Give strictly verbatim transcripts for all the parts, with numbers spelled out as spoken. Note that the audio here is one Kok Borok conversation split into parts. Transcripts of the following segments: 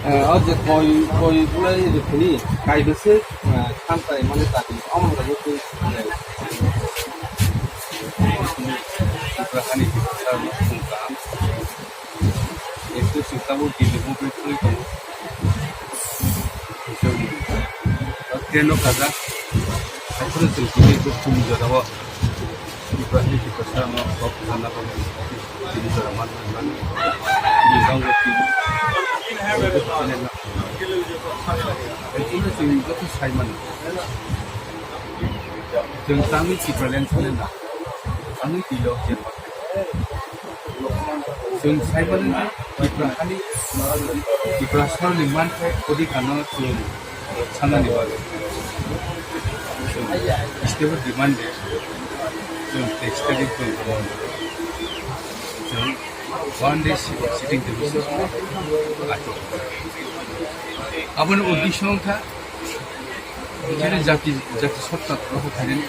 Eh, o je koi, koi bulai rwphini, kaido se, eh, thansa mani dabi, omo rwgwi twi, eh, Tripura hani Tripura no sung kaham. Ekso sung tabuk Delhi bo bai twi tongo. Train no kaza. Ekso sung tini bo sung jora o. Ibrahim Tiprasa no kok sana ko ni tini jora man man man. Tini jang ko tini. Tini na. Ekchuli chwng joto sai mano. Chwng tangwi Tipraland sale na. Tangwi tilo je. Chwng sai mano na Tipra hani Tiprasa ni manthai odhikar no chwng sanani bagwi. Chwng stable demand de chwng text de chwng chwng one day sitting de aboni uddesho wngkha chini jati jati sotta rokho khainani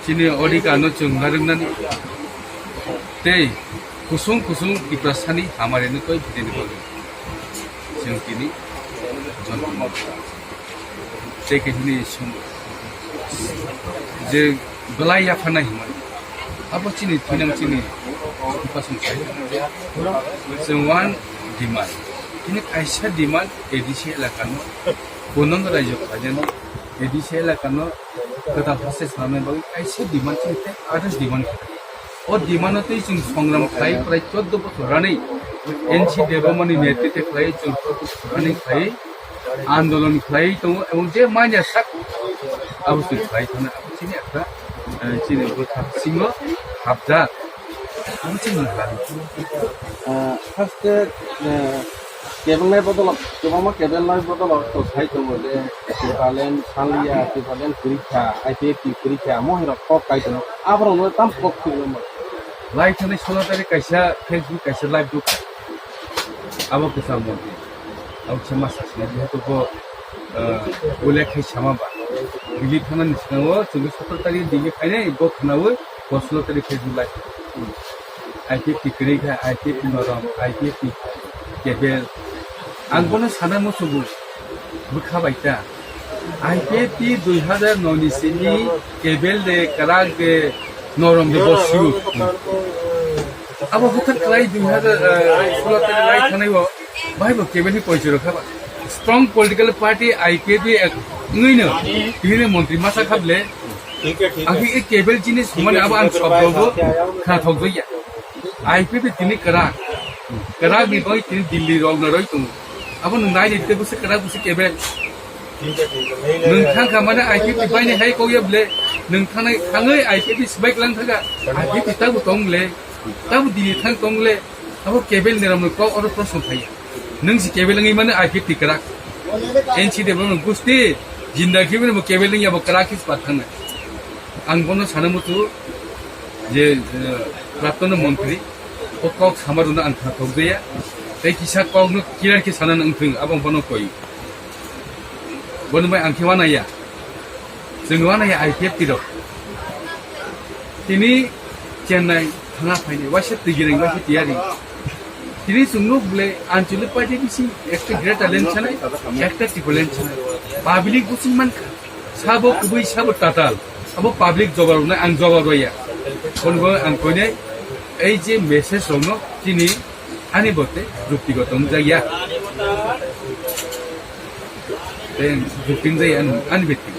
chini odhikar no chwng narwknani tei kusung kusung Tiprasani hamari no twi bidini bagwi. Chwng tini joto tei khe hini sum-, je belai yapharnai hwnmani. Abo chini thinang chini bwswng sai. Chwng one demand. Chini kaisa demand A D C elakano, Bonang Rajyo Khajani A D C elakano kwtal haste swnamnai bagwi kaisa demand chini tei others demand khe. O demand-o twi chwng songram khlai prai chordo bochor ranwi N C Debbarmani netrite khlai chwng chordo bochor ranwi khlai andolon khlai tongo, ebong je manya sak abo chwng khlai thangna abo chini ekta, eh, chini bwkha bisingo hapjak. Abo chini khlai. Ah, first, eh, Kebelnai bodolok, kwbangma kebelnai bodolok to sai tongo je, Tipraland sanliya, Tipraland kwrwi kha, I P F T kwrwi kha, mohirok kok kai tongo, aborokno tamo kok khwlaiwi mano. Lai thani sono tarik kaisa Facebook kaisa live rwkha. Abo kwcham montri. Abo kisa ma sasina, jehetu bo, eh, ulle khai sama ba. Delhi thana ni swngo, chwngwi sotor tarik Delhi khainai, bo khwnawi, bo sono tarik Facebook live. I P F T kwrwi kha, I P F T norom, I P F T kebel. Ang bono sana musugo, bwkha bai ta. I P F T dui hazar noi ni simi kebel de, kwrak de, norom de, bo sio. Abo hwthar kwlai dui hazar, eh, sulo tari lai thanai bo, bai bo kebel ni poichoro kha ba. Strong political party I P F T ek wngwi no, tini montri masa kha ble, Ang khe kebel jinis hwnmani abo ang sobdobo khna thokjakya. I P F T tini kwrak. Kwrak ni bagwi tini Delhi rok no roi tongo. Abo nwng nai di tei bwswk kwrak bwswk kebel. Nwng thang kha mane I P F T bai ni hai kok ya ble. Nwng thangnai thangwi I P F T swbai klang thaga. I P F T tabo tong le. Tamo dini thang tong le, abo kebel ni ramno kok oro proshno phaiya. Nwng si kebel wngwi mano, I P F T kwrak. N C Debbarma gusti, jinda khe bo kebel wngya bo kwrak khe spat thangna. Ang bono sana mutu je, eh, praptono montri, o kok samarno ang kha thokjaya. Tei kisa kokno clear khe sana wngthung, abo bono koi. Bono bai ang khe wanaya. Chwng wanaya I P F T rok. Tini Chennai thana phaini, waisa twi gireng, waisa tiyari. Tini chwng nuk bwle Anchalik party bising ekta greater land sanai, ekta Tipraland sanai. Public bising mankha. Sabo kubui, sabo tatal. Abo public jobab rwnai, ang jobab rwya. Kono ang koinai, ei je message rokno tini ani bote juktigoto wngjakya. Tei jukti wngjakya ani, ani beti.